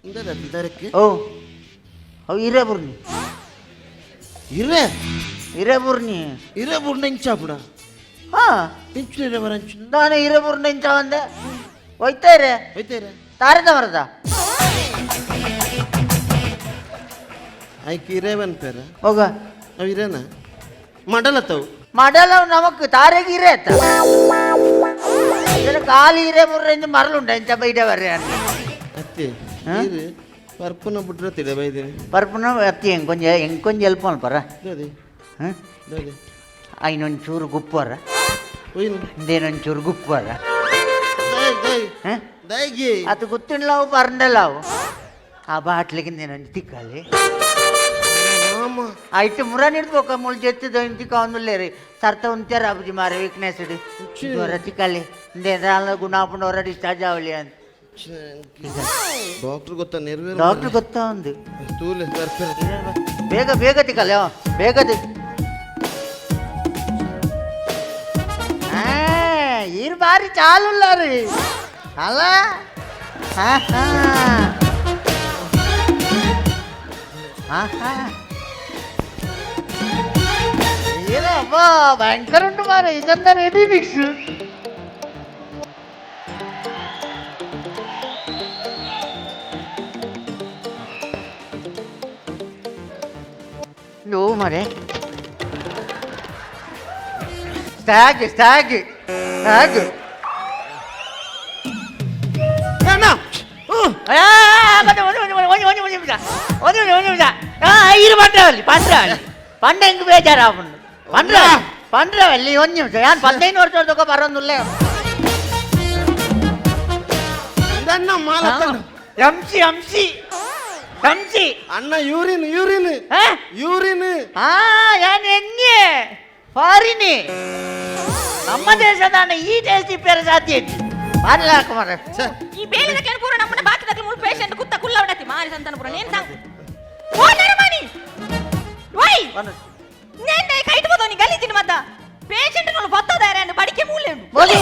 ಇಂದರಕ್ಕೆ ಓ ಅವು ಇರೇ ಬುರ್ನಿ. ಇರೇ. ಇರೇ ಬುರ್ನಿ. ಇರೇ ಬುರ್ನ ಇಂಚಾಪುಡ. ಹಾ. ಇಂಚು ಇರೇ ಬರಂಚು. ನಾನು ಇರೇ ಬುರ್ನ ಇಂಚ ಒಂದೆ ಹೋಯ್ತಾ ಇರೇ. ಹೋಯ್ತಾ ಇರೇ. ತಾರದ ಮರದ. ಐಕ್ ಇರೇ ಬನ್ಪೇರ. ಹೋಗ. ಅವು ಇರೇನ ಮಡಲತ್ತವು. ಮಡಲ ನಮಕ್ ತಾರೆಗೆ ಇರೇ ಅತ್ತ ಇದರ ಕಾಲಿ ಇರೇ ಬುರ್ರ ಮರಳುಂಡ ಇಂಚ ಬೈಡೆ ಬರ್ರೆ. ಅತ್ತೆ. ಹಾ? ಇರು ಪರ್ಪುನ ಬಿಟ್ರೆ ತಿಡೆ ಬೈದೇನೆ. ಪರ್ಪುನ ಅತ್ತಿ ಹೆಂಗೆ ಕೊಂಚ ಹೆಂಗೆ ಕೊಂಚ ಹೆಲ್ಪ್ ಮಲ್ಪರ. ದಾದೆ? ಹಾಂ. ದಾದೆ? ಐನೊಂಚೂರು ಗುಪ್ಪರ. ಒಯ್ನು. ಇಂದೇನೊಂಚೂರು ಗುಪ್ಪರ. ದೈ ದೈ. ಹಾಂ. ದೈಗೆ. ಅದು ಗೊತ್ತಿಲ್ಲ ಪರಂಡಲಾವು ಆ ಬಾಟ್ಲಿಗೆ ಇಂದೇನೊಂದು ತಿಕ್ಕಾಲಿ. ಮಾಮ. ಐಟ್ ಮುರ ಹಿಡ್ದು ಮುಳ್ ಜೆತ್ತಿದ ಇಂತಿ ಕಾವೊಂದುಲ್ಲೇರಿ ಸರ್ತ ಉಂತ್ಯಾರ ಅಬುಜಿ ಮಾರೆ ವೀಕ್ನೆಸ್ ಇಡು ಜ್ವರ ತಿಕ್ಕಾಲಿ ಇಂದೇನ ಗುಣ ಆಪುಂಡು ಹೊರ ಡಿಸ್ಚಾರ್ಜ್ ಆವಲಿ ಅಂತ. ಡಾಕ್ಟರ್ ಗೊತ್ತಾ ನೆರವೇರ. ಡಾಕ್ಟರ್ ಗೊತ್ತಾ ಒಂದು. ತೂಲೆ ಬರ್ಪೇರ. ಬೇಗ ಬೇಗ ತಿಕ್ಕಲ್ಲ ಬೇಗ ತಿಕ್. ಈರ್ ಬಾರಿ ಚಾಲುಲ್ಲ ರೀ ಅಲ್ಲ. ಹಾ ಹಾ ಹಾ ಹಾ. ಏನಪ್ಪ ಭಯಂಕರ ಉಂಟು ಮಾರ ಇದನ್ನ ರೆಡಿ ಮಿಕ್ಸ್ ನೋ ಮಾರೆ. Stack stack stack. ಅಣ್ಣ ಹ್ಞೂ. ಒಂದು ಒಂದು ನಿಮಿಷ, ಒಂದು ಒಂದು ನಿಮಿಷ. ಇರು ಪಂಡ್ರವಲ್ಲಿ ಪಂಡ್ರವಲ್ಲಿ ಪಂಡ ಹೆಂಗ್ ಬೇಜಾರಾಪುಂಡು ಪಂಡ್ರ ಪಂಡ್ರವಲ್ಲಿ ಒಂದು ನಿಮಿಷ ಯಾನ್ 15 ವರ್ಷ ಬರೋದಿಲ್ಲ. ಇದನ್ನ ಮಾಲತ್ತಣ್ಣ. M C M C M C. ಅಣ್ಣ ಯೂರಿನ್ ಯೂರಿನ್. ಯೂರಿನ್. ಹಾ ಯಾನ್ ಎಣ್ಣೆ ಫಾರಿನಿ ನಮ್ಮ ದೇಶದ ಅಣ್ಣ ಈ ಟೇಸ್ಟ್ ಇಪ್ಪೇರ ಸಾಧ್ಯ ಇತ್ತು ಬಾರ್ಲ ಕುಮಾರ. ಈ ಬೇಲಿದ ಪೂರ ನಮ್ಮನ್ನ ಬಾಕಿ ಮುಳು ಪೇಷಂಟ್ ಕುತ್ತ ಕುಲ್ಲ ಉಡತಿ ಮಾರಿ ಸಂತಾನ ಪೂರ ನೇನ್ ಸಾಂಗ್ ಓ ನರಮಾನಿ ಓಯ್ ನೇನ್ ಕೈಟ್ ಬೋದೋ ನೀ ಗಲೀಜಿನ ಮತ್ತ ಪೇಷಂಟ್ ನು ಬತ್ತದಾರೆ ಅನ್ನು ಬಡಿಕೆ ಮೂಲೆ ಉಂಡು. ಮೊದಲು